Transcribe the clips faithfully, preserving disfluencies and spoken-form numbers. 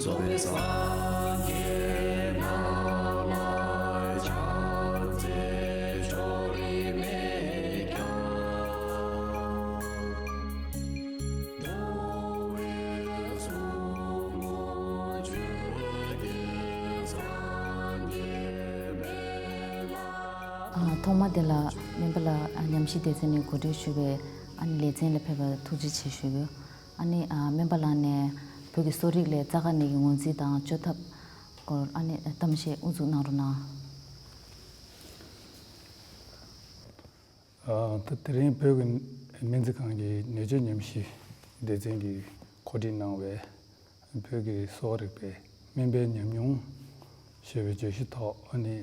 ཐོག་མ་དེ་ལ་སྨན་པ་ལགས་ཉམས་ཞིབ་སྡེ་ཚན་ནས་གོ་སྒྲིག་ཞུས་པའི་ཨ་ནི་ལེ་ཚན་ལ་ཕེབས་པར་ཐུགས་རྗེ་ཆེ་ཞུ་གི་ཡོད། ཨ་ནི་སྨན་པ་ལགས་ནས་བོད་ཀྱི་གསོ་རིག་ལས་རྩ་དཀར་ནད་ཀྱི་ངོས་འཛིན་དང་བཅོས་ཐབས་སྐོར་ཨ་ནི་གཏམ་བཤད་དབུ་འཛུགས་གནང་རོགས་གནང་། ད་དེ་རིང་བོད་ཀྱི་སྨན་རྩིས་ཁང་གི་ནད་བཅོས་ཉམས་ཞིབ་སྡེ་ཚན་གྱིས་གོ་སྒྲིག་གནང་བའི་བོད་ཀྱི་གསོ་བ་རིག་པའི་སྨན་པའི་ཉམས་མྱོང་ཞེས་པའི་བརྗོད་གཞི་ཐོག་ཨ་ནི་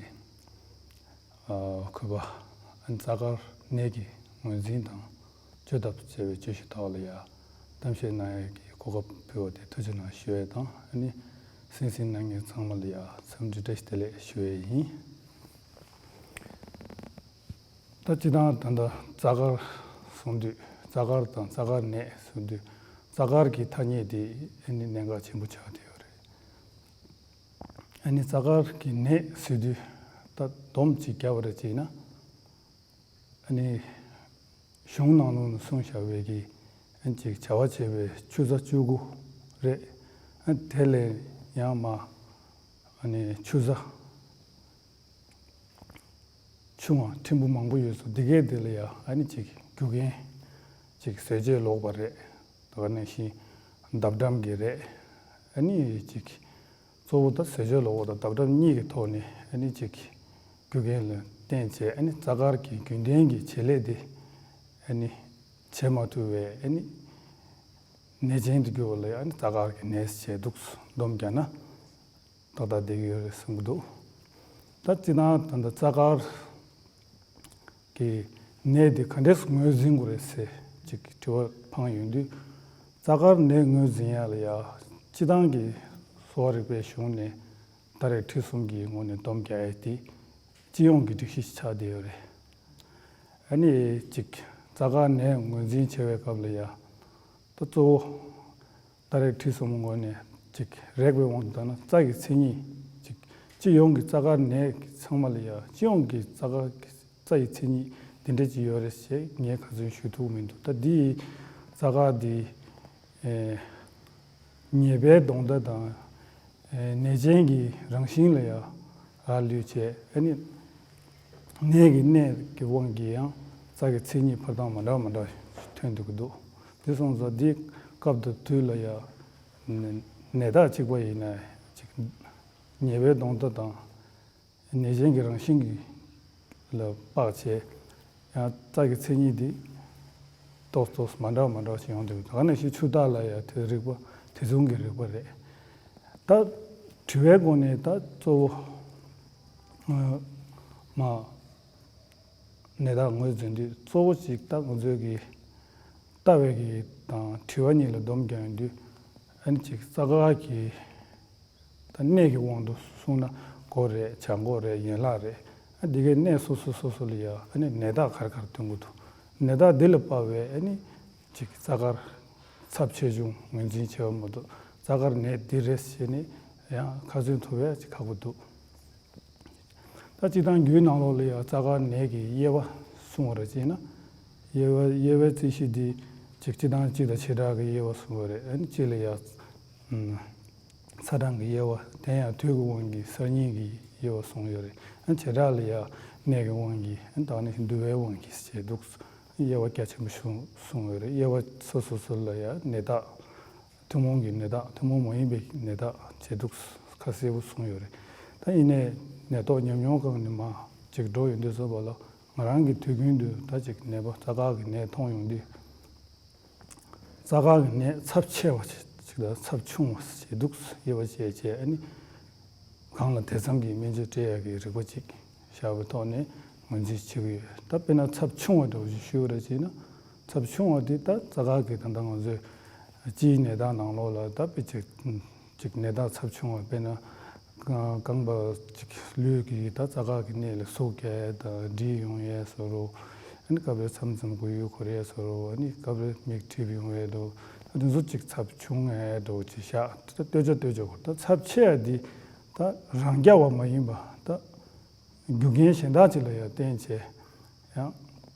གུས་པ་ཨ་ནི་རྩ་དཀར་ནད་ཀྱི་ངོས་འཛིན་དང་བཅོས་ཐབས་ཟེར་བའི་བརྗོད་གཞི་ཐོག་ལ་ཡང་གཏམ་བཤད་གནང་ཡས་ཀྱི་གོ་སྐབས་ཕུལ་བ་དེ་ཐུགས་རྗེ་གནང་ཞུ་ཡས་དང་ཨ་ནི་གསན་གཟིགས་གནང་མཁན་ཚང་མ་ལ་ཡང་འཚམས་འདྲི་བཀྲ་ཤིས་བདེ་ལེགས་ཞུ་ཡས་ཡིན། ད་སྤྱིར་བཏང་ད་ལྟ་རྩ་དཀར་གསུང་དུས་རྩ་དཀར་དང་རྩ་དཀར་ནད་གསུང་དུས་རྩ་དཀར་གྱི་ཐ་སྙད་དེ་ཨ་ནི་གནད་འགག་ཆེན་པོ་ཆགས་བསྡད་ཡོད་རེད། ཨ་ནི་རྩ་དཀར་གྱི་ནད་ཟེར་དུས་ད་སྡོམ་གཅིག་བརྒྱབ་པ་རེད་ཅེ་ན། ཨ་ནི་གཞུང་ནང་ལོགས་ནས་གསུངས་བཞག་པའི་གི་ཨ་ནི་ཅིག་བྱ་བ་བྱེད་པའི་ཆུ་ཚ་བཅུ་དགུ་རེད། ཨ་ནི་དེ་ལས་ཡང་མ་ཨ་ནི་ཆུ་ཚ་ཆུང་བ་ཕྲན་བུ་མང་པོ་ཡོད་སོང་། འདི་གའི་དེ་ལ་ཡང་ཨ་ནི་ཅིག་རྒྱུ་རྐྱེན་ཅིག་ཟས་སྤྱོད་ལོག་པ་རེད། ད་ག་ནང་བཞིན་འདབ་འགྲམ་གྱི་རེད། ཨ་ནི་ཅིག་གཙོ་བོ་ད་ཟས་སྤྱོད་ལོག་པ་དང་འདབ་འགྲམ་གཉིས་ཀྱི་ཐོག་ནས་ཨ་ནི་ཅིག་རྒྱུ་རྐྱེན་ལ་བརྟེན་བྱས་ཨ་ནི་རྩ་དཀར་གྱི་རྒྱུན་ལྡན་གྱི་བྱེད་ལས་དེ་ཨ་ནི་བྱེད་མ་ཐུབ་པའི་ཨ་ནི་ནད་ཅན་དུ་གྱུར་བ་ལ་ཨ་ནི་རྩ་དཀར་གྱི་ནད་ཟེར་འདུག་སྡོམ་བརྒྱབ་ན། ཏག་ཏག་བསྡད་ཀྱི་ཡོད་རེད་བསམ་གྱི་འདུག་ད་སྤྱིར་བཏང་ད་ལྟ་རྩ་དཀར་གྱི་ནད་འདི་ག་འདྲས་སུ་ངོས་འཛིན་དགོས་རེད་ཟེར་ཅིག་དྲི་བ་འཕངས་ཡོང་དུས། རྩ་དཀར་ནད་ངོས་འཛིན་ཡག་ལ་ཡ་སྤྱིར་བཏང་གི་གསོ་བ་རིག་པའི་གཞུང་ནས་ད་རེས་ཁྲིད་གསུམ་གྱི་ངོས་ནས་སྡོམ་རྒྱག་ཡས་དེ་སྤྱི་ཡོངས་ཀྱི་སྒྲིག་གཞི་ཆགས་བསྡད་ཡོད་རེད། ཨ་ནི་ཅིག་རྩ་དཀར་ནད་ངོས་འཛིན་བྱེད་པའི་སྐབས་ལ་ཡ་ད་གཙོ་བོ། ད་རེས་ཁྲིད་གསུམ་ངོས་ནས་ཅིག་རེག་པའི་དབང་དུ་བཏང་ན་རྩ་གི་མཚན་ཉིད་ཅིག་སྤྱི་ཡོངས་ཀྱི་རྩ་དཀར་ནད་ཚང་མ་ལ་ཡ་སྤྱི་ཡོངས་ཀྱི་རྩ་དཀར་གྱི་རྩ་ཡི་མཚན་ཉིད་འདི་འདྲ་ཅིག་ཡོད་རེད་ཞེས་ངས་ག་ཚོད་ཞུ་ཐུབ་མི་འདུག་ད་འདི་ཡི་རྩ་དཀར་འདི་ཨེ་ཉེས་པའི་ལྡོག་ཟླ་དང་ཨེ་ནད་ཅན་གྱི་རང་བཞིན་ལ་ཡ་རག་ལུས་བྱས་ཨ་ནི་ནད་ཀྱི་གནས་ཀྱི་དབང་གིས་ཡང་རྩ་གི་མཚན་ཉིད་འཕར་སྟངས་མ་འདྲ་མ་འདྲ་ཐོན་འདུག་གི་འདུག་དེ་སོང་ཙང་འདི་སྐབས་དང་དུས་ལ་ཡ། ནད་རྟགས་གཅིག་པ་ཡིན་ན་ཅིག་ཉེས་པའི་ལྡོག་ཟླ་དང་ནད་གཞན་གྱི་རང་བཞིན་གྱི་ལ་དཔག་བྱས་ཡང་རྩ་གི་མཚན་ཉིད་འདི་ཏོག་ཏོག་མ་འདྲ་མ་འདྲ་ཞིག་ཡོང་འདུག་ད་ག་ནང་བཞིན་ཆུ་རྟགས་ལ་ཡང་དེ་རིགས་པ་དེ་མཚུངས་ཀྱི་རིགས་པ་རེད། ད་དྲི་བའི་སྒོ་ནས་ད་གཙོ་བོ་མ་ནད་རྟགས་ངོས་འཛིན་དུས་གཙོ་བོ་གཅིག་ད་ང་ཚོས་ཀྱི་ལྟ་བའི་གི་དང་དྲི་བ་གཉིས་ལ་སྡོམ་རྒྱག་ཡོང་དུས་ཨ་ནི་གཅིག་རྩ་དཀར་གྱི་ད་གནས་ཀྱི་དབང་དུ་སོང་ན་མགོ་རེད། བྱ་མགོ་རེད། ཡན་ལག་རེད། ཨ་འདི་གའི་གནས་སོ་སོ་སོ་སོ་ལ་ཡ་ཨ་ནི་ནད་རྟགས་ག་རེ་ག་རེ་སྟོན་གྱི་འདུག་ནད་རྟགས་འདི་ལ་དཔག་པའི་ཨ་ནི་གཅིག་རྩ་དཀར་ཚབས་ཆེ་ཆུང་ངོས་འཛིན་བྱེད་པ་མ་གཏོགས་རྩ་དཀར་ནད་འདི་རེད་ཟེར་ནས་ཡང་ཁ་ཚོན་ཐུབ་པའི་ཅིག་ཁག་པོ་འདུག་ད་སྤྱིར་བཏང་རྒྱུད་ནང་ལོགས་ལ་ཡང་རྩ་དཀར་ནད་ཀྱི་དབྱེ་བ་གསུངས་པ་རེད་ཅེ་ན། དབྱེ་བ་དབྱེ་བའི་རྩིས་གཞི་འདི་གཅིག་སྤྱིར་བཏང་སྤྱི་དང་བྱེ་བྲག་གི་དབྱེ་བ་གསུངས་པ་རེད། ཨ་ནི་སྤྱི་ལ་ཡང་ཚ་གྲང་གི་དབྱེ་བ། དེ་ཡང་དུས་ཀྱི་དབང་གིས་གསར་རྙིང་གི་དབྱེ་བ་གསུངས་ཡོད་རེད། ཨ་ནི་བྱེ་བྲག་ལ་ཡང་གནས་ཀྱི་དབང་གིས་ཨ་ནི་ད་ནི་འདུ་བའི་དབང་གིས་ཞེས་འདུག་དབྱེ་བ་རྒྱ་ཆེན་པོ་བྱུང་གསུངས་ཡོད་རེད། དབྱེ་བ་སོ་སོ་སོ་ལ་ཡང་ནད་རྟགས། ཐུན་མོང་གི་ནད་རྟགས། ཐུན་མོང་མ་ཡིན་པའི་ནད་རྟགས་བྱས་འདུག་ཁ་གསལ་པོ་གསུངས་ཡོད་རེད། ད་ཡིན་ནའི་ནད་ཐོག་ཉམས་མྱོང་སྒང་ནས་མར་ཅིག་འགྲོ་ཡོང་དུས་ཙམ་པ་ལ་ང་རང་གི་དུས་རྒྱུན་དུ་ད་ཅིག་ནད་པ་རྩ་དཀར་གྱི་ནད་མཐོང་ཡོང་དུས། རྩ་དཀར་གྱི་ནད་ཚབས་ཆེ་བ་ཅིག་དང་ཚབས་ཆུང་བ་ཞེས་འདུག་དབྱེ་བ་ཕྱེ་བྱས་ཨ་ནི། གང་ལ་དེ་ཙམ་གྱི་སྨན་བཅོས་སྤྲད་ཡག་གི་རིགས་པ་ཅིག་བཞག་པའི་ཐོག་ནས་ངོས་འཛིན་བྱེད་ཀྱི་ཡོད། ད་དཔེར་ན་ཚབས་ཆུང་བ་འདྲ་བོ་ཞིག་ཞུ་བ་རེད་ཅེ་ན། ཚབས་ཆུང་བ་དེ་ད་རྩ་དཀར་གྱི་ད་ལྟ་ང་ཚོའི་སྤྱིའི་ནད་རྟགས་ནང་ལོགས་ལ་ད་དཔེ་ཅིག་ཅིག་ནད་རྟགས་ཚབས་ཆུང་བ་དཔེར་ན་རྐང་པ་ཅིག་ལུས་ཀྱི་ད་རྩ་དཀར་གྱི་གནས་ལ་ཟུག་རྒྱག་ཡས་དང་འདྲིས་ཡོང་ཡས་བཟོ་འདྲ། ཨ་ནི་སྐབས་རེ་མཚམས་མཚམས་མགོ་ཡུ་འཁོར་ཡས་བཟོ་འདྲ། ཨ་ནི་སྐབས་རེ་མིག་འཁྲིབ་ཡོང་ཡས་འདྲ། དེ་ཚོ་ཅིག་ཚབས་ཆུང་ངེ་འགྲོ་ཅིག་བཞག་ད་ལྟོས་བཅས་ལྟོས་བཅས་གོ། ད་ཚབས་ཆེ་ཡ་འདི་ད་རང་རྐྱ་བ་མ་ཡིན་པ་ད་རྒྱུ་རྐྱེན་གཞན་དག་ཅིག་ལ་ཡང་བརྟེན་བྱས་ཡང་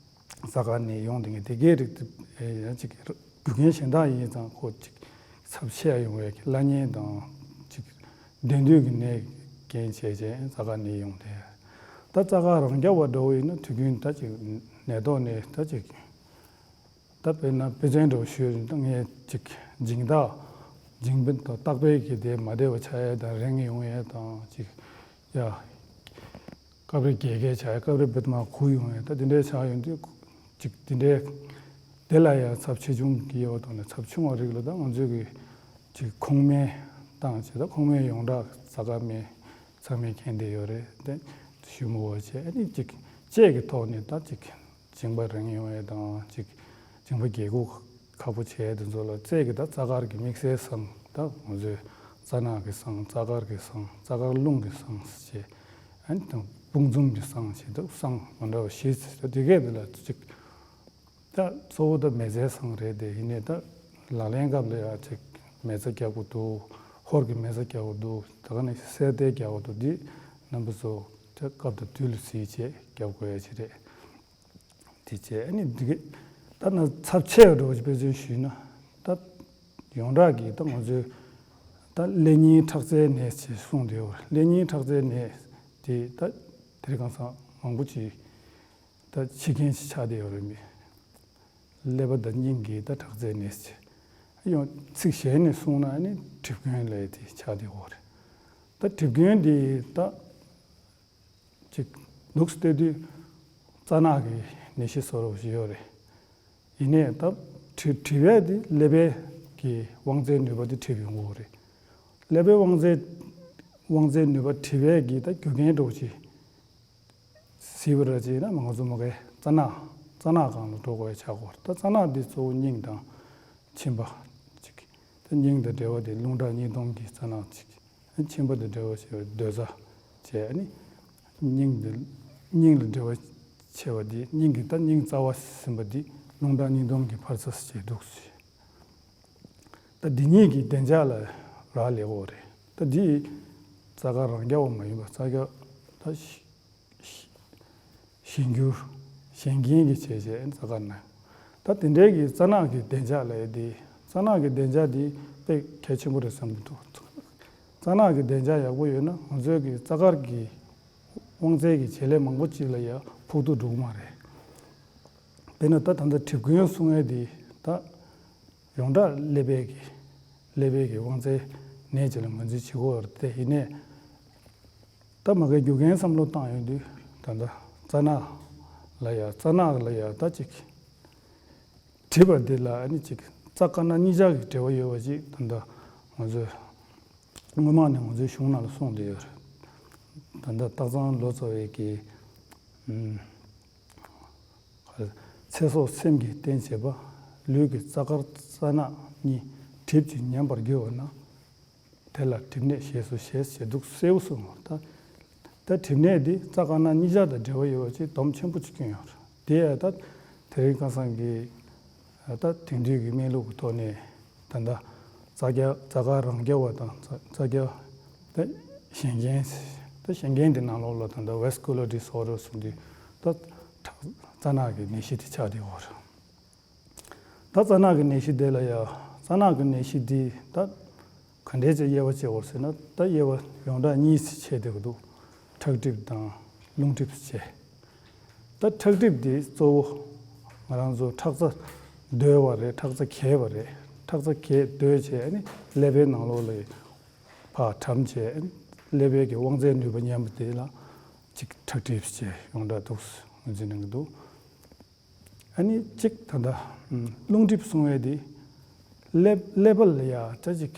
རྩ་དཀར་ནད་ཡོང་དེ་ངས་དེ་གའི་རིགས་དེ་ཡང་ཅིག་རྒྱུ་རྐྱེན་གཞན་དག་ཡིན་ཙང་ཁོ་ཅིག་ཚབས་ཆེ་ཡ་ཡོང་བའི་གི་བླ་གཉན་དང་ཅིག་གདོན་འདྲེ་གི་ནད་རྐྱེན་བྱས་བྱས་རྩ་དཀར་ནད་ཡོང་དེ། ད་རྩ་དཀར་རང་རྐྱ་བ་འདྲ་བོ་ཡིན་ན་དུས་རྒྱུན་ད་ཅིག་ནད་ཐོག་ནས་ད་ཅིག་ད་དཔེར་ན་དཔེ་མཚོན་འདྲ་བོ་ཞུས་ཡོད་ན་ད་ངས་ཅིག་སྦྱིན་བདག་སྦྱིན་པ་དང་བརྟག་པའི་གི་དེ་མ་བདེ་བ་ཆགས་ཡས་དང་རེངས་ཡོང་ཡས་དང་ཅིག་ཡ། སྐབས་རེ་རྒས་རྒས་ཆགས་ཡས་སྐབས་རེ་བེད་མ་ཁུག་ཡོང་ཡས་ད་དེ་འདྲའི་ཆགས་ཡོང་དུས་ཅིག་དེ་འདྲའི་དེ་ལ་ཡང་ཚབས་ཆེ་ཆུང་གི་དབྱེ་བ་དང་ནས་ཚབས་ཆུང་བ་རིགས་ལ་ད་ང་ཚོས་གི་ཅིག་ཁོང་སྨན་བཏང་བྱས་ད་ཁོང་སྨན་ཡོངས་གྲགས་རྩ་དཀར་སྨན་ཚང་མས་མཁྱེན་བསྡད་ཡོད་རེད་དེ་ཞུ་མི་དགོས་བྱས་ཨ་ནི་ཅིག་དཔྱད་ཀྱི་ཐོག་ནས་ད་ཅིག་སྦྱིན་པ་རེངས་ཡོང་ཡས་དང་ཅིག་སྦྱིན་པ་རྒྱས་འགུག་ཁག་པོ་བྱས་དེ་ཚོ་ལ་རྩ་གི་ད་རྩ་དཀར་གྱི་དམིགས་བསལ་བསང་ད་ང་ཚོས་རྩ་ནག་གི་བསང་རྩ་དཀར་གྱི་བསང་རྩ་དཀར་རླུང་གི་བསང་ཟེར་བྱས་ཨ་ནི་དང་དཔུང་འཛུམ་གྱི་བསང་བྱས་ད་བསང་མ་འདྲ་བ་བཞི་ཟེར་ད་དེ་གས་དེ་ལ་ཅིག་ད་གཙོ་བོ་ད་མེ་བཙའི་བསང་རེད་དེ་ཡིན་ནའི་ད་ལག་ལེན་སྐབས་ལ་ཡང་ཅིག་མེ་བཙའ་རྒྱག་དགོས་འདུག་ཧོར་གྱི་མེ་བཙའ་རྒྱག་དགོས་འདུག་ད་ག་ནས་གསེར་ཏེ་རྒྱག་དགོས་འདུག་འདི་རྣམ་པ་ཚོ་ད་སྐབས་དང་དུས་ལ་གཟིགས་བྱས་རྒྱག་དགོས་ཡ་ཅིག་རེད། དེ་བྱས་ཨ་ནི་འདི་གས་ད་ན་ཚབས་ཆེ་བ་འགྲོ་བ་ཅིག་དཔེ་མཚོན་ཞུས་ན་ད་ཡོངས་གྲགས་ཀྱི་ད་ང་ཚོའི་ད་ཀླད་རྙིང་ཁྲག་རྩའི་ནད་ཅེས་གསུངས་བསྡད་ཡོད་རེད། ཀླད་རྙིང་ཁྲག་རྩའི་ནད་དེ་ད་དེ་རིང་ཁ་སང་མང་པོ་ཅིག་ད་འཆི་མཁན་ཅིག་ཆགས་བསྡད་ཡོད་རེད་མི། ཀླད་པ་དང་སྙིང་གི་ད་ཁྲག་རྩའི་ནད་ཅེས་ཡང་ཚིག་གཞན་ནས་གསུངས་ན་ཨ་ནི་གྲིབ་སྐྱོན་ལས་དེ་ཆགས་བསྡད་ཡོད་རེད། ད་གྲིབ་སྐྱོན་དེ་ད་ཅིག་འདུག་སྟེ་དུས་རྩ་ནག་གི་ནད་གཞི་བཟོ་འདྲ་ཞིག་ཡོད་རེད། ཡིན་ནའི་ད་དྲི་དྲི་བས་དེ་ཀླད་པའི་གི་དབང་རྩའི་ནུས་པ་དེ་གྲིབ་ཡོང་གི་ཡོད་རེད། ཀླད་པའི་དབང་རྩའི་དབང་རྩའི་ནུས་པ་དྲི་བས་གི་ད་རྒྱུ་རྐྱེན་འདྲ་བོ་ཅིག་སྲིད་པ་ར་ཅིག་ན་མ་ང་ཚོ་མ་གའི་རྩ་ནག་རྩ་ནག་སྒང་ལ་འགྲོ་དགོས་ཡ་ཆགས་ཀྱི་ཡོད་རེད། ད་རྩ་ནག་འདི་གཙོ་བོ་སྙིང་དང་མཆིན་པ་ཅིག་ད་སྙིང་དང་འབྲེལ་བ་དེ་རླུང་ཁྲག་གཉིས་སྟོང་གི་རྩ་ནག་ཅིག་མཆིན་པ་དང་འབྲེལ་བ་ཆེ་བའི་སྡོད་རྩ་བྱས་ནི། སྙིང་དེ་སྙིང་ལ་འབྲེལ་བ་ཆེ་བ་འདི་སྙིང་གི་ད་སྙིང་རྩ་བ་ཟིན་པ་འདི་རླུང་ཁྲག་གཉིས་སྟོང་གི་འཕར་རྩ་ཟེར་འདུག་ཟེར། ད་འདི་གཉིས་ཀྱི་བདེ་འཇགས་ལ་རག་ལས་འོ་རེད། ད་འདི་རྩ་དཀར་རང་རྐྱ་བ་མ་ཡིན་པ་རྩ་རྐྱ་ད་གཞན་འགྱུར་གཞན་རྐྱེན་གྱི་བྱས་བྱས་རྩ་དཀར་ན། ད་དེ་འདྲའི་གི་རྩ་ནག་གི་བདེ་འཇགས་ལ་ཡ་དེ་རྩ་ནག་གི་བདེ་འཇགས་དེ་དཔེ་གལ་ཆེན་པོ་རེད་བསམ་གྱི་འདུག་རྩ་ནག་གི་བདེ་འཇགས་ཡག་པོ་ཡོད་ན་ང་ཚོའི་གི་རྩ་དཀར་གྱི་དབང་རྩའི་གི་བྱེད་ལས་མང་པོ་ཅིག་ལ་ཡ་ཕོག་ཐུག་འགྲོ་གི་མ་རེད། དཔེར་ན་ད་ད་ལྟ་གྲིབ་སྐྱོན་གསུང་ཡས་དེ་ད་ཡོངས་གྲགས་ཀླད་པའི་གི་ཀླད་པའི་གི་དབང་རྩའི་ནད་ཅིག་ལ་ངོས་འཛིན་བྱེད་དགོས་རེད་དེ་ཡིན་ནའི། ད་མ་གའི་རྒྱུ་རྐྱེན་བསམ་བློ་བཏང་ཡོང་དུས་ད་ལྟ་རྩ་ནག་ལ་ཡ་རྩ་ནག་ལ་ཡ་ད་ཅིག་གྲིབ་པ་འདི་ལ་ཨ་ནི་ཅིག་རྩ་དཀར་ནག་གཉིས་ཆར་གྱི་འབྲེལ་བ་ཡོད་པ་ཅིག་ད་ལྟ་ང་ཚོས་སྔོན་མ་ནས་ང་ཚོའི་གཞུང་ནང་ལ་གསུངས་བསྡད་ཡོད་རེད། ད་ལྟ་སྟག་ཚང་ལོ་ཙཱ་བའི་གི་ཚེ་སྲོག་སེམས་ཀྱི་རྟེན་བྱེད་པ། ལུས་ཀྱི་རྩ་དཀར་རྩ་ནག་གཉིས་གྲིབ་ཀྱིས་ཉམས་པར་གྱུར་པ་ན། དེ་ལ་གྲིབ་ནད་ཞེས་སུ་ཞེས་ཞེས་འདུག་གསལ་པོ་གསུངས་པ་ད། ད་གྲིབ་ནད་འདི་རྩ་དཀར་ནག་གཉིས་ཆར་དང་འབྲེལ་བ་ཡོད་པ་ཅིག་སྡོམ་ཆེན་པོ་ཅིག་བསྐྱོན་ཡོད་རེད། དེ་ཡང་ད་དེ་རིང་ཁ་སང་གི་ད་དེང་དུས་ཀྱི་སྨན་ལུགས་ཀྱི་ཐོག་ནས་ད་ལྟ་རྩ་རྐྱ་རྩ་དཀར་རང་རྐྱ་བ་དང་རྩ་རྩ་རྐྱ་ད་གཞན་རྐྱེན་ད་གཞན་རྐྱེན་དེ་ནང་ལོགས་ལ་ད་ལྟ་ཝེ་སི་ཀུ་ལར་ཌི་སི་ཨོར་ཌར་གསུངས་དུས་ད་ཁྲག་རྩ་ནག་གི་ནད་གཞི་དེ་ཆགས་བསྡད་ཡོད་རེད། ད་རྩ་ནག་གི་ནད་གཞི་དེ་ལ་ཡ་རྩ་ནག་གི་ནད་གཞི་འདི་ད་ག་འདྲས་ཀྱི་དབྱེ་བ་ཕྱེ་བར་ཟེར་ན་ད་དབྱེ་བ་ཡོངས་གྲགས་གཉིས་སུ་ཕྱེ་བསྡད་ཀྱི་འདུག་ཁྲག་གྲིབ་དང་རླུང་གྲིབ་ཟེར། ད་ཁྲག་གྲིབ་འདི་གཙོ་བོ་ང་རང་ཚོ་ཁྲག་རྩ་རྡོལ་བ་རེད། ཁྲག་རྩ་གས་པ་རེད། ཁྲག་རྩ་གས་རྡོལ་བྱས་ཨ་ནི་ཀླད་པའི་ནང་ལོགས་ལ་ཕར་གྲམ་བྱས་ཨ་ནི་ཀླད་པའི་གི་དབང་རྩའི་ནུས་པ་ཉམས་པ་དེ་ལ་ཅིག་ཁྲག་གྲིབ་ཟེར་ཡོངས་གྲགས་འདུག་ངོས་འཛིན་གནང་གི་འདུག་ཨ་ནི་གཅིག་ད་ལྟ་རླུང་གྲིབ་གསུང་བའི་དེ་ཀླད་ཀླད་པ་ལ་ཡ་ད་ཅིག་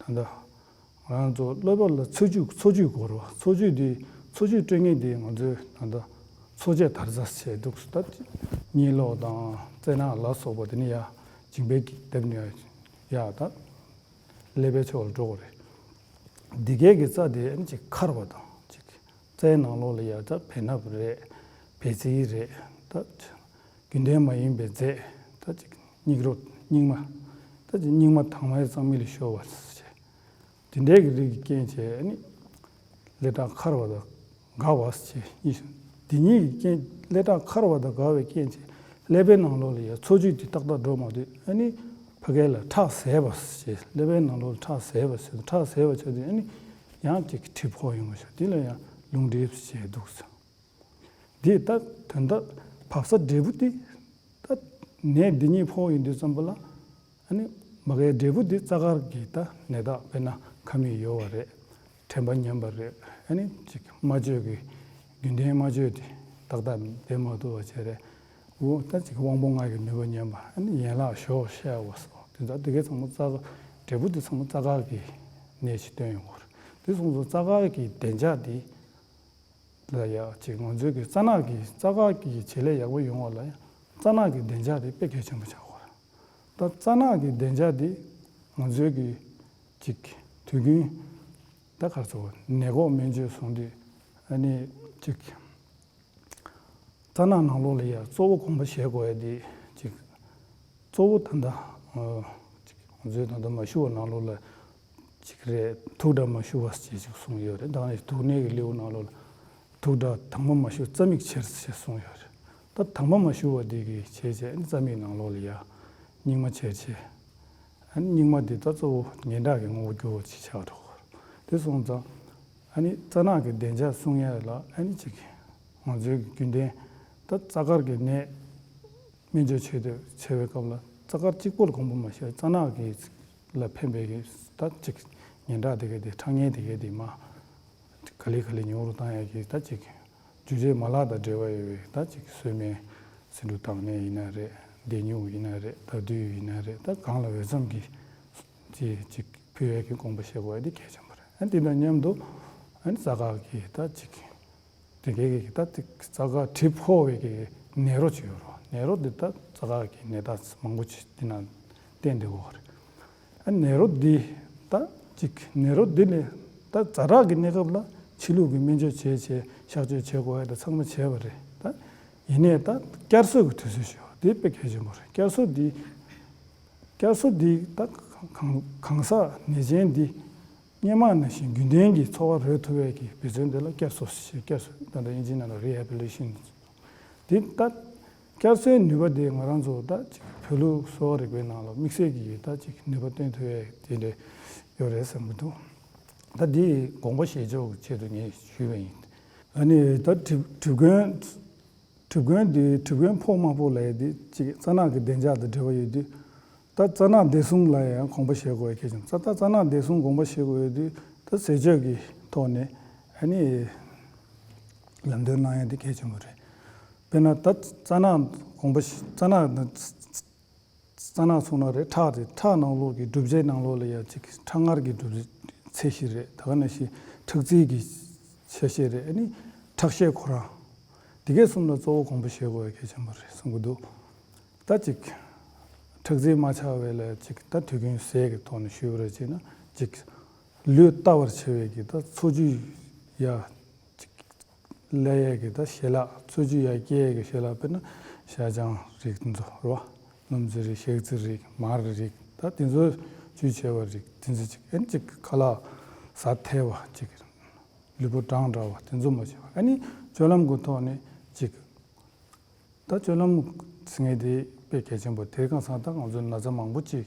ད་ལྟ་ང་རང་ཚོ་ཀླད་པ་ལ་འཚོ་བཅུད་འཚོ་བཅུད་དགོས་རེད་བ། འཚོ་བཅུད་དེ་འཚོ་བཅུད་སྤྲོད་མཁན་དེ་ང་ཚོའི་ད་ལྟ་འཚོ་བྱེད་དར་རྩ་ཟེར་འདུག་ད་གཉིད་ལོག་དང་རྩེད་ནག་ལ་སོགས་པ་དེ་ནི་ཡ་མཇིང་པའི་གི་རྡེབ་ནས་ཡ་ད་ཀླད་པའི་ཕྱོགས་ལ་འགྲོ་དགོས་རེད། འདི་གའི་གི་རྩ་དེ་ཨ་ནི་ཅིག་འཁར་བ་དང་ཅིག་རྩའི་ནང་ལོགས་ལ་ཡ་ད་བེ་སྣབས་རེད། བེ་ཙི་རེད། ད་རྒྱུན་ལྡན་མ་ཡིན་པའི་རྫས་ད་ཅིག་སྙིགས་རོ་སྙིགས་མ་ད་ སྙིགས་མ་དྭངས་མའི་གཙང་མི་ལ་ཤོར་བ་ཟེར་བྱས། དེ་འདྲའི་གི་རིགས་ཀྱི་རྐྱེན་བྱས་ནི། ཀླད་ཁྲག་འཁར་བ་དང་འགག་པ་ཟེར་བྱས་གཉིས་སུ། དེ་གཉིས་ཀྱི་རྐྱེན་ཀླད་ཁྲག་འཁར་བ་དང་འགག་པའི་རྐྱེན་བྱས་ཀླད་པའི་ནང་ལོགས་ལ་ཡང་འཚོ་བཅུད་དེ་ཏག་ཏག་འགྲོ་མ་ཐུབ། ཨ་ནི་ཕ་གི་ལ་ཁྲག་ཟད་པ་ཟེར་བྱས། ཀླད་པའི་ནང་ལོགས་ལ་ཁྲག་ཟད་པ་ཟེར། ཁྲག་ཟད་པ་བྱས་དུས་ཨ་ནི་ཡང་ཅིག་གྲིབ་ཕོག་ཡོང་བ་ཤོག་དེ་ལ་ཡང་རླུང་གྲིབ་ཟེར་བྱས་འདུག་ཟེར། འདི་ལྟར་དོན་དག་བབས་ས་འབྲས་བུ་དེ། ད་ནད་འདི་གཉིས་ཕོག་ཡོང་དུས་ཙམ་པ་ལ། ཨ་ནི་མ་གའི་འབྲས་བུ་འདི་རྩ་དཀར་གྱི་ད་ནད་རྟགས། དཔེར་ན་ཁ་མིག་ཡོ་བ་རེད། དྲན་པ་ཉམས་པ་རེད། ཨ་ནི་ཅིག་སྨྲ་བརྗོད་ཀྱི་རྒྱུན་ལྡན་སྨྲ་བརྗོད་དེ་ཏག་ཏག་བསྡད་མ་ཐུབ་པ་བྱས་རེད། འོ་ད་ཅིག་དབང་པོ་ལྔ་གི་ནུས་པ་ཉམས་པ། ཨ་ནི་ཡན་ལག་ཞོག་ཤ་བ་སོགས་དེ་ཚོ་དེ་གའི་ཚང་མ་རྩ་དཀར། འབྲས་བུ་དེ་ཚང་མ་རྩ་དཀར་གྱི་ནད་ཅིག་སྟོན་ཡོང་གི་རེད། དེ་སོང་ཙང་རྩ་དཀར་གྱི་བདེ་འཇགས་དེ་ལ་ཡ་ཅིག་ང་ཚོའི་གི་རྩ་ནག་གི་རྩ་དཀར་གྱི་བྱེད་ལས་ཡག་པོ་ཡོང་བ་ལ་ཡ་རྩ་ནག་གི་བདེ་འཇགས་དེ་དཔེ་གལ་ཆེན་པོ་ཆགས་ཀྱི་ཡོད་རེད། ད་རྩ་ནག་གི་བདེ་འཇགས་དེ་ང་ཚོའི་གི་ཅིག་དུས་རྒྱུན་ད་ག་རེ་ཟེར། ནད་འགོག་སྨན་བཅོས་བཟུང་དུས་ཨ་ནི་ཅིག་རྩ་ནག་ནང་ལོགས་ལ་ཡ་གཙོ་བོ་དགོངས་པ་བཞེས་དགོས་ཡ་དེ་ཅིག་གཙོ་བོ་ད་ལྟ་ཨ་ཅིག་ང་ཚོའི་ད་ལྟ་མ་ཞུ་བ་ནང་ལོགས་ལ་ཅིག་རེད། དུག་དང་མ་ཞུ་བ་ཅེས་ཅིག་གསུངས་ཡོད་རེད། ད་ནི་དུག་ནད་ཀྱི་ལེའུ་ནང་ལོགས་ལ་དུག་དང་དྭངས་མ་མ་ཞུ་རྩ་མིག་ཕྱེ་ཅེས་གསུངས་ཡོད་རེད། ད་དྭངས་མ་མ་ཞུ་བ་དེ་གི་བྱས་བྱས་རྩ་མིག་ནང་ལོགས་ལ་ཡ་སྙིགས་མ་ཕྱེ་བྱས། ཨ་ནི་སྙིགས་མ་དེ་ད་གཙོ་བོ་ངན་འགྲོ་གི་དངོས་པོ་གྱུར་པ་ཅིག་ཆགས་འགྲོ་གི་རེད། དེ་སོང་ཙང་ཨ་ནི་རྩ་ནག་གི་བདེ་འཇགས་སྲུང་ཡ་ལ་ཨ་ནི་ཅིག་ང་ཚོའི་གི་རྒྱུན་ལྡན་ད་རྩ་དཀར་གྱི་ནད་སྨན་བཅོས་བྱེད་དུས་བྱེད་པའི་སྐབས་ལ་རྩ་དཀར་གཅིག་པོ་ལ་དགོངས་པ་མ་བཞེས། རྩ་ནག་གི་ལ་ཕན་པའི་གི་ད་ཅིག་ངན་འགྲོ་དེ་ག་དེ་ཁྲག་ངན་དེ་ག་དེ་མར་ག་ལེ་ག་ལེ་ཉུང་རུ་བཏང་ཡ་གི་ད་ཅིག་རྒྱུ་ཆའི་མ་ལག་དང་འབྲེལ་བ་ཡོད་པའི་ད་ཅིག་གསོལ་སྨན། སེ་འབྲུ་དྭངས་སྨན་ཡིན་ན་རེད། ལྡེ་སྨྱུག་ཡིན་ན་རེད། ད་དུས་ཡིན་ན་རེད། ད་གང་ལ་འོས་འཚམ་གྱི་ཅིག་ཅིག་ཕུལ་ཡ་གི་དགོངས་པ་བཞེས་དགོས་ཡ་དེ་གལ་ཆེན་པོ་རེད། ཨ་དེ་དང་མཉམ་དུ་ཨ་ནི་རྩ་དཀར་གྱི་ད་ཅིག་དེ་གའི་གི་ད་དེ་རྩ་དཀར་གྲིབ་ཕོག་པའི་གི་ནད་རོ་ཅིག་ཡོད་རེད། ནད་རོ་འདི་ད་རྩ་དཀར་གྱི་ནད་རྟགས་མང་པོ་ཅིག་འདི་ན་བསྟན་བསྡད་ཡོད་རེད། ཨ་ནད་རོ་འདི་ད་ཅིག་ནད་རོ་འདི་ནི་ད་ཛ་དྲག་གི་གནས་སྐབས་ལ་ཕྱི་ལུགས་ཀྱི་སྨན་བཅོས་བྱས་བྱས་གཤག་བཅོས་བྱེད་དགོས་ཡ་ད་ཚང་མ་བྱས་པ་རེད། ད་ཡིན་ནའི་ད་བསྐྱར་གསོ་གི་དུས་ཚོད་ཞུ་བ་འདི་དཔེ་གལ་ཆེན་པོ་རེད། བསྐྱར་གསོ་འདི་བསྐྱར་གསོ་འདི་ད་གང་གང་ཟག་ནད་ཅན་འདི་སྔོན་མ་ནང་བཞིན་རྒྱུན་ལྡན་གྱི་འཚོ་བ་རོལ་ཐུབ་པའི་གི་འབད་བརྩོན་དེ་ལ་བསྐྱར་གསོ་ཞེས། བསྐྱར་གསོ་ད་ལྟ་དབྱིན་ཇིའི་ནང་ལ་རི་ཧེ་བྷི་ལི་ཊེ་ཤན། དེ་ད་བསྐྱར་གསོའི་ནུས་པ་དེ་ང་རང་ཚོ་ད་ཅིག་བོད་ལུགས་གསོ་བ་རིག་པའི་ནང་ལ་དམིགས་བསལ་གྱི་ད་ཅིག་ནུས་པ་བཏོན་ཐུབ་པའི་དེ་འདྲ་ཡོད་རེད་བསམ་གྱི་འདུག་ད་འདི་དགོངས་པ་བཞེས་ཕྱོགས་ཀྱི་ཆེད་དུ་ངས་ཞུས་པ་ཡིན། ཨ་ནི་ད་གྲིབ་གྲིབ་གོན། གྲིབ་གོན་འདི་གྲིབ་གོན་ཕོག་མ་ཕོག་ལབ་ཡ་འདི་ཅིག་རྩ་ནག་གི་བདེ་འཇགས་དང་འབྲེལ་བ་ཡོད་དུས། ད་རྩ་ནག་བདེ་སྲུང་ལ་ཡང་དགོངས་པ་བཞེས་དགོས་ཡ་གལ་ཆེན། རྩ་ད་རྩ་ནག་བདེ་སྲུང་དགོངས་པ་བཞེས་དགོས་ཡོད་དུས་ད་ཟས་སྤྱོད་ཀྱི་ཐོག་ནས་ཨ་ནི་ལམ་སྟོན་གནང་ཡ་འདི་གལ་ཆེན་པོ་རེད། དཔེར་ན་ད་རྩ་ནག་དགོངས་པ་བཞེས་རྩ་ནག་རྩ་ནག་ཚུགས་ན་རེད། ཁྲག་རེད། ཁྲག་ནང་ལོགས་ཀྱི་གྲུབ་ཆའི་ནང་ལོགས་ལ་ཡ་ཅིག་ཁྲག་མངར་གྱི་གྲུབ་ཚད་ཞིག་རེད། ད་ག་ནང་བཞིན་ཁྲག་རྩའི་གི་ཆ་ཤས་རེད། ཨ་ནི་ཁྲག་ཤེད་ཁོ་རང་། དེ་གའི་གསུམ་ལ་གཙོ་བོ་དགོངས་པ་བཞེས་དགོས་པ་གལ་ཆེན་པོ་རེད་བསམ་གྱི་འདུག་ད་ཅིག་ཁྲག་རྩ་མ་ཆག་པའི་ལ་ཅིག་ད་དུས་རྒྱུན་ཟས་ཀྱི་ཐོག་ནས་ཞུས་པ་རེད་ཅེ་ན་ཅིག་ལུས་བལྟ་བར་བྱ་བའི་གི་ད་འཚོ་བཅུད་ཡ་ཅིག་ལས་ཡས་ཀྱི་ད་ཞལ་ལག་འཚོ་བཅུད་ཡར་སྐྱེད་ཡས་ཀྱི་ཞལ་ལག་དཔེར་ན་ཤ་ཆང་རིགས་དེ་ཚོ་རེད་བ། སྣུམ་རྩི་རིགས། ཞག་རྩི་རིགས། མར་རིགས། ད་དེ་ཚོ་བཅུད་ཆེ་བ་རིགས་དེ་ཚོ་ཅིག་ཨེ་ཅིག་ཁ་ལག་ཟ་ཐལ་བ་ཅིག་ལུས་པོ་གྲང་འདྲ་བ་དེ་ཚོ་མ་བྱེད་པ། ཨ་ནི་སྤྱོད་ལམ་གྱི་ཐོག་ནས་ཅིག་ད་སྤྱོད་ལམ་ཟེར་མཁན་དེ་དཔེ་གལ་ཆེན་པོ། དེ་གང་ཟག་ད་ང་ཚོ་ན་ཚ་མང་པོ་ཅིག་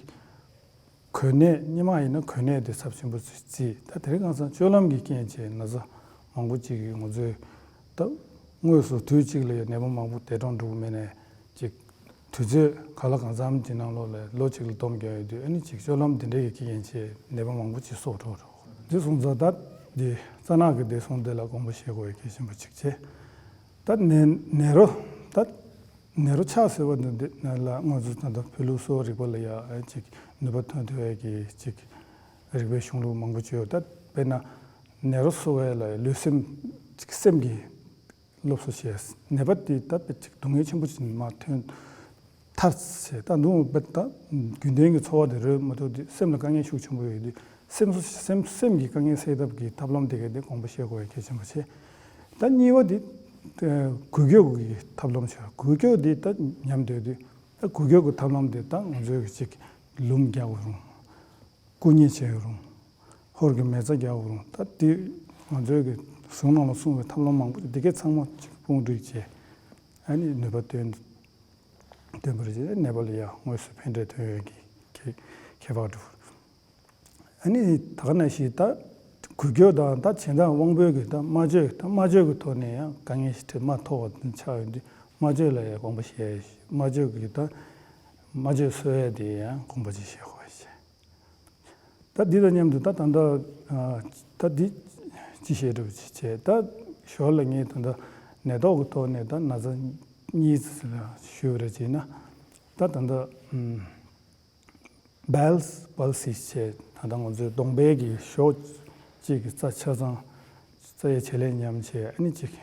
གོ་གནས་སྔོན་མ་ཡིན་ན་གོ་གནས་དེ་ཚབས་ཆེན་པོ་བརྩི། ད་དེ་རིང་ཁ་སང་སྤྱོད་ལམ་གྱི་རྐྱེན་བྱས་ན་ཚ་མང་པོ་ཅིག་གིས་ང་ཚོས་ད་དངོས་སུ་དུས་གཅིག་ལ་ཡང་ནད་པ་མང་པོ་འདས་གྲོངས་འགྲོ་གི་མེད་ནའི་ཅིག་དུས་ཚོད་ག་ལ་གང་འཚམ་གྱི་ནང་ལོགས་ལ་ལོ་གཅིག་ལ་སྡོམ་རྒྱག་ཡོད་དུས། ཨ་ནི་ཅིག་སྤྱོད་ལམ་འདི་འདྲའི་གི་རྐྱེན་བྱས་ནད་པ་མང་པོ་ཅིག་གསོ་འགྲོ་འགྲོ། འདི་སོང་ཙང་ད་འདི་རྩ་ནག་གི་བདེ་སྲུང་འདི་ལ་དགོངས་པ་བཞེས་དགོས་པའི་གལ་ཆེན་པོ་གཅིག་བྱས། ད་ནད་ནད་རོ་ད་ནད་རོ་ཆགས་ཟེར་བ་འདི་འདི་ལ་ང་ཚོ་ད་ལྟ་བོད་ལུགས་གསོ་བ་རིག་པ་ལ་ཡ་ཅིག་ནུས་པ་ཐོན་ཐུབ་པའི་གི་ཅིག་རིག་པའི་གཞུང་ལུགས་མང་པོ་ཅིག་ཡོད། ད་དཔེར་ན་ནད་རོ་གསོ་བའི་ལ་ལུས་སེམས་ཅིག་སེམས་ཀྱི་སློབ་གསོ་བྱས། ནད་པ་དེ་ད་དཔེ་ཅིག་སྡུག་བསྔལ་ཆེན་པོ་ཅིག་མར་ཐོན་ཐར་བྱས། ད་འདུག་པ་ད་རྒྱུན་ལྡན་གྱི་འཚོ་བ་དེ་རོལ་མ་ཐུབ་དུས་སེམས་ལ་དཀའ་ངལ་ཤུགས་ཆེན་པོ་ཡོད་དུས་སེམས་གསོ་སེམས་སེམས་ཀྱི་དཀའ་ངལ་སེལ་ཐབས་ཀྱི་ཐབས་ལམ་དེ་ག་དེ་དགོངས་པ་བཞེས་དགོས་པའི་གལ་ཆེན་པོ་ཆེ། ད་གཉིས་པ་དེ་འགུལ་སྐྱོད་ཀྱི་ཐབས་ལམ་བྱས། འགུལ་སྐྱོད་དེ་ད་ཉམས་དོད་དུས་ད་འགུལ་སྐྱོད་ཀྱི་ཐབས་ལམ་དེ་ད་ང་ཚོའི་གི་ཅིག་ ལུམ་རྒྱག་དགོས་རུང་། སྐུ་མཉེ་བྱེད་དགོས་རུང་། ཧོར་གྱི་མེ་བཙའ་རྒྱག་དགོས་རུང་། ད་འདི་ང་ཚོའི་གི་གཞུང་ནང་ལ་གསུངས་པའི་ཐབས་ལམ་མང་པོ་འདི་གའི་ཚང་མ་ཅིག་དཔུང་སྒྲིག་བྱས། ཨ་ནི་ནུས་པ་བཏོན། བཏོན་པར་བྱས་ནད་པ་ལ་ཡང་དངོས་སུ་ཕན་འབྲས་ཐོན་ཡོད་ཀྱི་ཁྱད་ཁྱད་པར་འདུག་ཨ་ནི་ད་ག་ནང་བཞིན་ད་འགུལ་སྐྱོད་དང་ད་བྱེད་སྟངས་དབང་པོའི་གི་ད་སྨྲ་བརྗོད། ད་སྨྲ་བརྗོད་ཀྱི་ཐོག་ནས་ཡང་དཀའ་ངལ་ཞིག་འཕྲད། མ་ཐོགས་པ་ཆགས་ཡོད་དུས་སྨྲ་བརྗོད་ལ་ཡང་དགོངས་པ་བཞེས། སྨྲ་བརྗོད་ཀྱི་ད་སྨྲ་བརྗོད་སོགས་ཡ་དེ་ཡང་དགོངས་པ་ཅིག་བཞེས་དགོས་ཞེས། ད་འདི་དང་མཉམ་དུ་ད་ད་ལྟ་ད་འདི་ཅི་བཤད་འགྲོ་ཅི་བྱས། ད་ཞོར་ལ་ངས་ད་ལྟ་ནད་ཐོག་གི་ཐོག་ནས་ད་ན་ཚ་གཉིས་ལ་ཞུ་རེ་བྱས་ན། ད་ད་ལྟ་Bell's palsy་བྱས། ད་ལྟ་ང་ཚོའི་གདོང་པའི་གི་གཞོགས་གཅིག་གི་རྩ་ཆ་ཚང་རྩ་ཡ་བྱེད་ལས་ཉམས་བྱས། ཨ་ནི་ཅིག་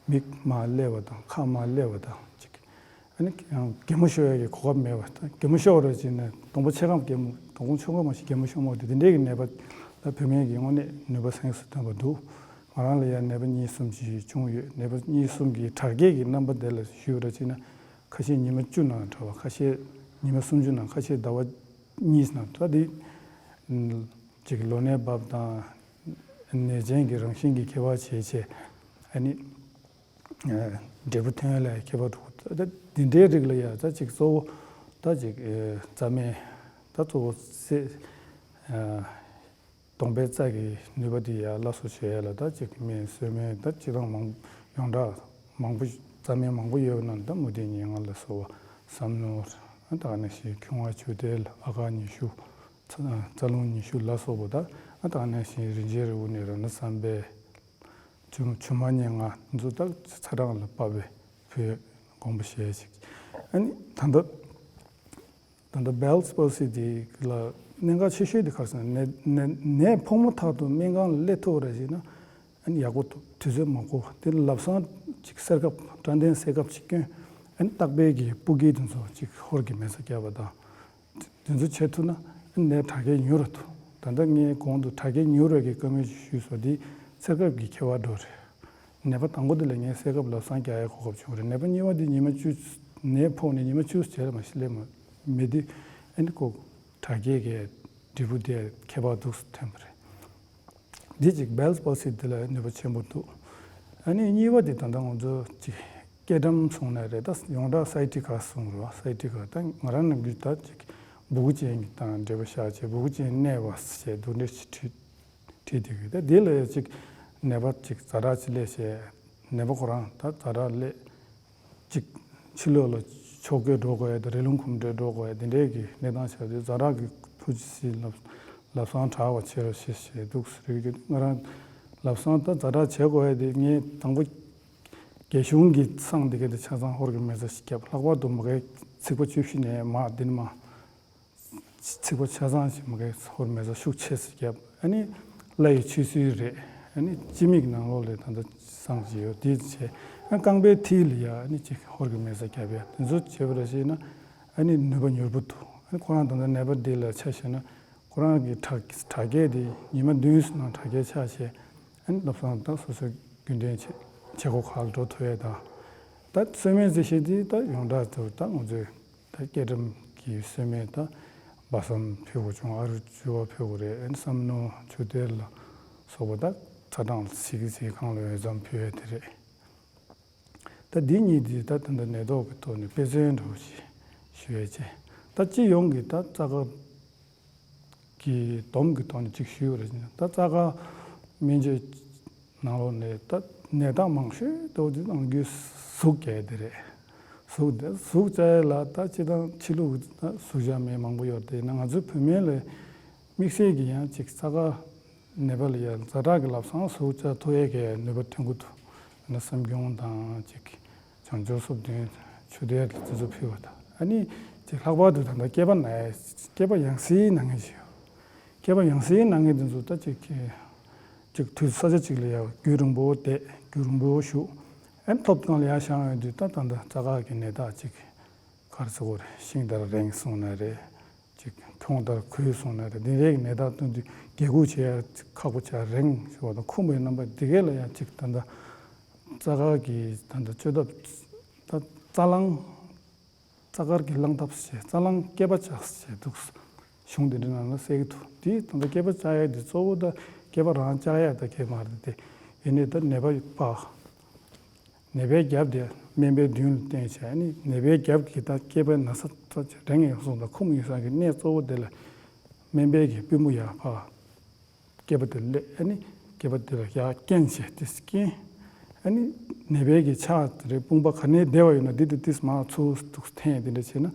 མིག་མར་སླེབས་པ་དང་ཁ་མར་སླེབས་པ་དང་ཅིག་ཨ་ནི་ཡང་གད་མོ་ཤོར་ཡ་གི་གོ་སྐབས་མེད་པ་དང་། གད་མོ་ཤོར་རེ་བྱས་ནས་གདོང་པ་ཕྱེད་ཀ་གད་མོ། གདོང་ཁུང་ཕྱེད་ཀ་མ་ཞིག་གད་མོ་ཤོར་མ་འདི་འདྲའི་གི་ནད་པ་ལ་བོད་སྨན་གྱིས་དངོས་གནས་ནུས་པ་གཟེངས་སུ་ཐོན་པ་འདུག་ང་རང་ལ་ཡང་ནད་པ་གཉིས་གསུམ་ཅིག་བྱུང་ཡོད། ནད་པ་གཉིས་གསུམ་གྱི་དྲག་སྐྱེད་ཀྱི་རྣམ་པ་དེ་ལ་ཞུས་པ་རེ་བྱས་ན། ཁ་ཤས་ཉི་མ་བཅུ་ནང་དྲག་པ། ཁ་ཤས་ཉི་མ་སུམ་ཅུ་ནང་། ཁ་ཤས་ཟླ་བ་གཉིས་ནང་། ད་འདི་ཅིག་ལོ་ནད་བབས་དང་ནད་ཅན་གྱི་རང་བཞིན་གྱི་ཁྱད་པར་བྱས་བྱས། ཨ་ནི་འབྲས་བུ་ཐོན་ལ་ཁྱད་པར་འདུག་ད་འདི་འདྲའི་རིགས་ལ་ཡང་ད་ཅིག་གཙོ་བོ་ད་ཅིག་རྩ་སྨན་ད་གཙོ་བོ་སེ་གདོང་པའི་རྩ་གི་ནུས་པ་འདི་ཡར་སླར་གསོ་བྱེད་ཡ་ལ་ད་ཅིག་སྨན་གསོལ་སྨན་ད་སྤྱིར་བཏང་མང་ཡོངས་གྲགས་མང་པོ་རྩ་སྨན་མང་པོ་ཡོད་པ་ནང་ད་མུ་ཏིག་ཉེར་ལྔ་ལ་སོགས་པ། བསམ་ནོར། ད་ག་ནང་བཞིན་ཁྱུང་བ་ཆུ་ཐལ། ཨ་ག་ཉི་ཤུ། རྩ་རྩ་རླུང་ཉི་ཤུ་ལ་སོགས་པ། ད་ད་ག་ནང་བཞིན་རིན་ཆེན་རིལ་བུ་ནས་རང་ན་བསམ་པའི་ཆུ་ཆུ་མ་ཉེར་ལྔ་འཛུགས། ད་ཚ་གྲང་ལ་དཔག་པའི་བོད་དགོངས་པ་བཞེས་ཤིག་ཨ་ནི་ད་ལྟ་ད་ལྟ་Bell's palsy་དེ་ལ་གནད་འགག་ཆེ་ཤོས་དེ་ག་རེ་ཟེར་ན། ནད་ནད་ནད་ཕོག་མ་ཐག་ཏུ་སྨན་ཁང་ལ་སླེབས་ཐུབ་པ་རེ་བྱས་ན་ཨ་ནི་ཡག་པོ་འདུག་དུས་ཚོད་མ་འགོར་བ། དེ་ལ་ལམ་སང་ཅིག་སེར་ཁབ་སྐྲན་ལྡན་སེར་ཁབ་ཅིག་བསྐྱོན། ཨ་ནི་ལྟག་པའི་གི་སྤུ་གི་དེ་ཚོ་ཅིག་ཧོར་གྱི་མེ་བཙའ་བརྒྱབ་པ་དང་། དེ་ཚོ་བྱེད་ཐུབ་ན་ནད་དྲག་སྐྱེད་ཉུང་རུ་ཐུབ། ད་ལྟ་ངས་གོང་དུ་དྲག་སྐྱེད་ཉུང་རུ་གི་བཀའ་མོལ་ཞིག་ཞུས་སོང་། འདི་སེར་ཁབ་ཀྱི་ཁྱད་པར་འགྲོ་རེད། ནད་པ་དང་པོ་དེ་ལ་ངས་སེར་ཁབ་ལམ་སང་རྒྱག་ཡའི་གོ་སྐབས་བྱུང་རེད། ནད་པ་གཉིས་པ་དེ་ཉི་མ་བཅུ། ནད་ཕོག་ནས་ཉི་མ་བཅུ་རྗེས་ལ་མ་ཤི་ལེ་མ་མེད་དུས་ཨ་ནི་ཁོ་དྲག་སྐྱེད་ཀྱི་འབྲས་བུ་དེ་ཁྱད་པར་འདུག་སེ་ཐོན་པ་རེད། འདི་ཅིག་Bell's palsy་འདི་ལ་ནུས་པ་ཆེན་པོ་འདུག་ཨ་ནི་གཉིས་པ་དེ་ད་ལྟ་ང་ཚོ་ཅིག་སྐེ་སྒྲོམ་གསུངས་ན་རེད། ད་ཡོངས་གྲགས་སའི་ཊི་ཀ་གསུངས་རེད་བ། སའི་ཊི་ཀ་ད་ང་རང་ནང་གི་ད་ཅིག་སྦུ་གུ་ཅན་གྱི་དང་འབྲེལ་བ་བཞག་བྱས་སྦུ་གུ་ཅན་གནས་པ་ཞེས་འདུག་འདྲེ་ཞིག་བྲིས་བྲིས་བསྡད་ཡོད། ད་འདི་ལ་ཅིག་ནད་པ་ཅིག་ཛ་དྲག་ཅིག་སླེབས་བྱས་ནད་པ་ཁོ་རང་ད་ཛ་དྲག་སླེབས། གཅིག་ཕྱི་ལོགས་ལ་ཕྱོགས་བསྐྱོད་འགྲོ་དགོས་ཡ་དང་རི་ལུང་གོམ་བགྲོད་འགྲོ་དགོས་ཡ་དེ་འདྲའི་གི་གནས་སྟངས་ཆགས་དུས་ཛ་དྲག་གི་ཐུགས་རྗེ་གཟིགས། ལབ་ལམ་སང་དྲག་པ་བྱེད་རོགས་ཞེས་ཞེས་འདུག་ཟེར་གྱི་འདུག་ང་རང་ལམ་སང་ད་ཛ་དྲག་བྱེད་དགོས་ཡ་དེ་ངས་དང་པོ་རྒྱ་གཞུང་གི་ཚང་དེ་ག་དེ་ཆ་ཚང་ཧོར་གྱི་མེ་བཙའ་ཞིག་བརྒྱབ། ལྷག་པར་དུ་མ་གའི་ཚིགས་པ་བཅུ་བཞི་ནས་མར་འདི་ནས་མར། ཚིགས་པ་ཆ་ཚང་ཞིག་མ་གའི་ཧོར་མེ་བཙའ་ཤུགས་ཆེ་ཙམ་བརྒྱབ། ཨ་ནི་བླ་ཡི་ཆོས་སྲོལ་རེད། ཨ་ནི་སྤྱི་མིག་ནང་ལོགས་ལ་ད་ལྟ་བསང་ཅིག་ཡོད་དེ་བྱས། ཨ་རྐང་པའི་མཐིལ་ལ་ཡ་ཨ་ནི་ཅིག་ཧོར་གྱི་མེ་བཙའ་བརྒྱབ་ཡ་དེ་ཚོ་བྱས་པ་རེད་ཟེར་ན་ཨ་ནི་ནུས་པ་མྱུར་པོ་འདུག་ཨ་ནི་ཁོ་རང་ད་ལྟ་ནད་པ་འདི་ལ་ཆ་བཞག་ན་ཁོ་རང་གི་དྲག་དྲག་སྐྱེད་དེ་ཉི་མ་བདུན་ནང་དྲག་སྐྱེད་ཆགས་བྱས། ཨ་ནི་ལམ་སང་ད་སོ་སོའི་རྒྱུན་ལྡན་བྱེད་བྱེད་སྒོ་ཁག་ལ་འགྲོ་ཐུབ་ཡ་དང་། ད་གསོལ་སྨན་ཟེར་བཤད་དེ་ད་ཡོངས་གྲགས་ཚོ་ད་ང་ཚོའི་ད་སྐྱེ་ལྡན་གྱི་གསོལ་སྨན་ད་སྦ་གསང་ཕུལ་དགོས་བྱུང་། ཨ་རུ་བྱུ་བ་ཕུལ་དགོས་རེད། ཨ་ནི་བསམ་ནོར་ཆུ་གཏེར་ལ་སོགས་པ་ད་ཚ་གྲང་ལ་གཟིགས་གཟིགས་གང་ལ་འོས་འཚམ་ཕུལ་ཡ་དེ་རེད། ད་འདི་གཉིས་དེ་ད་ད་ལྟ་ནད་ཐོག་གི་ཐོག་ནས་དཔེ་མཚོན་འདྲ་བོ་ཞིག་ཞུ་ཡ་བྱས། ད་སྤྱི་ཡོངས་ཀྱི་ད་རྩ་དཀར་གྱི་སྡོམ་གྱི་ཐོག་ནས་ཅིག་ཞུས་པ་རེད། ད་རྩ་དཀར་སྨན་བཅོས་ནང་ལོགས་ནས་ད་ནད་རྟགས་མང་ཤོས་ལྟ་བུ་དེ་ནང་རྒྱུད་ཟུག་རྒྱག་དེ་རེད། ཟུག་དེ་ཟུག་རྒྱག་ལ་ད་སྤྱིར་བཏང་ཕྱི་ལུགས་ད་ཟུག་བཞག་མི་མང་པོ་ཡོད་དེ་ན། ང་ཚོའི་བོད་སྨན་ལ་དམིགས་བསལ་གྱི་ཡང་ཅིག་རྩ་དཀར་ནད་པ་ལ་ཡང་ཛ་དྲག་གི་ལམ་སང་ཟུག་རྒྱག་ཐུབ་ཡས་ཀྱི་ནུས་པ་ཐོན་གྱི་འདུག་ན་སྲན་ཕུང་དང་ཅིག་བྱང་ཆུབ་སོ་བདུན་ཆུ་གཏེར་དེ་ཚོ་ཕུལ་བ་དང་། ཨ་ནི་ཅིག་ལྷག་པར་དུ་ད་ལྟ་སྐེད་པ་ན་ཡ་སྐེད་པ་ཡང་སེ་ན་མཁན་ཞིག་ཡོད། སྐེད་པ་ཡང་སེ་ན་མཁན་དེ་ཚོ་ད་ཅིག་ཅིག་དུས་ས་ཆ་གཅིག་ལ་ཡ་རྒྱུན་རིང་པོ་བསྡད། རྒྱུན་རིང་པོ་བཞུགས། ཨ་ནི་ཐོབ་ཐང་ལ་ཡ་བཞེངས་ཡོང་དུས་ད་ད་ལྟ་རྩ་དཀར་གྱི་ནད་རྟགས་ཅིག་ག་རེ་ཟེར་དགོས་རེད། ཤིང་ལྟར་རིང་སོང་ན་རེད། ཅིག་ཁྱོང་ལྟར་ཁུལ་སོང་ན་རེད། འདི་འདྲའི་ནད་རྟགས་སྟོན་དུས་འགན་ཁུར་བྱེད་ཡ་ཁག་པོ་ཆགས། རིང་ཞུ་བ་དང་ཁུམ་པའི་རྣམ་པ་འདི་གས་ལ་ཡང་ཅིག་ད་ལྟ་རྩ་དཀར་གྱི་ད་ལྟ་བཅོས་ཐབས་ད་རྩ་རླངས་རྩ་དཀར་གྱི་རླངས་ཐབས་ཞེས་རྩ་རླངས་སྐེད་པ་ཆགས་ཞེས་འདུག་གཞུང་དེ་འདྲའི་ནང་ལ་གསལ་གྱི་འདུག་དེ་ད་ལྟ་སྐེད་པ་བཅག་ཡ་དེ་གཙོ་བོ་ད་སྐེད་པ་རང་བཅག་ཡ་ད་གས་མ་རེད་དེ། ཡིན་ནའི་ད་ནད་པ་པ། ནད་པའི་རྒྱབ་དེ་སྨན་པའི་མདུན་ལ་བསྟན་བྱས། ཨ་ནི་ནད་པའི་རྒྱབ་ཀྱི་ད་སྐེད་པའི་ན་ཚ་ཚ་ཅིག་རེག་ངེས་སོང་ད་ཁུམ་ངེས་སོང་གི་གནས་གཙོ་བོ་དེ་ལ་སྨན་པའི་གི་པུས་མོ་ཡར་ཕར། སྐེད་པ་དེ་ལ་སླེབས། ཨ་ནི་སྐེད་པ་དེ་ལ་ཡར་རྐྱེན་བྱས་ཏེ་རྐྱེན། ཨ་ནི་ནད་པའི་གི་ཕྱག་དེ་རེད་དཔུང་པ་ག་ནས་བདེ་བ་ཡོད་ན་འདི་དེ་ཏིས་མར་ཚུར་འདུག་འཐེན་དེ་འདྲ་བྱས་ན།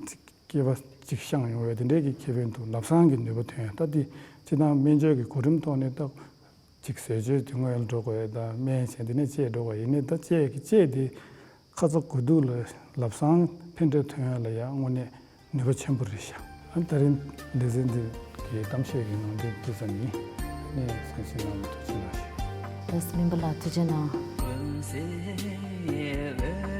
སྐེད་པ་གཅིག་བཤང་ཡོང་བའི་དེ་འདྲའི་གི་ཁེ་ཕན་འདུག་ལམ་སང་གི་ནུས་པ་ཐོན་ཡ། ད་དེ་སྤྱིར་བཏང་སྨན་བཅོས་ཀྱི་གོ་རིམ་ཐོག་ནས་ད་གཅིག་ཟས་སྤྱོད་དེ་སྔོན་ལ་འགྲོ་དགོས་ཡ། ད་སྨན་བྱས་འདི་ནས་བཅད་འགྲོ་དགོས་ཡ། ཡིན་ནའི་ད་བཅད་ཀྱི་བཅད་དེ་ཁ་ཚ་དགོས་གཏུགས་ལ་ལམ་སང་ཕན་འབྲས་ཐོན་ཡ་ལ་ཡ་དངོས་གནས་ནུས་པ་ཆེན་པོ་རེད་ཤག་ཨ་ད་རིང་ལེ་ཚན་འདི་གི་གཏམ་བཤད་ཀྱི་ནང་དོན་འདི་ཙམ་ཡིན། ནས་གསན་གཟིགས་གནང་བར་ཐུགས་རྗེ་གནང་ཞུ། ལགས་སོ། སྨན་པ་ལགས་ཐུགས་རྗེ་གནང་།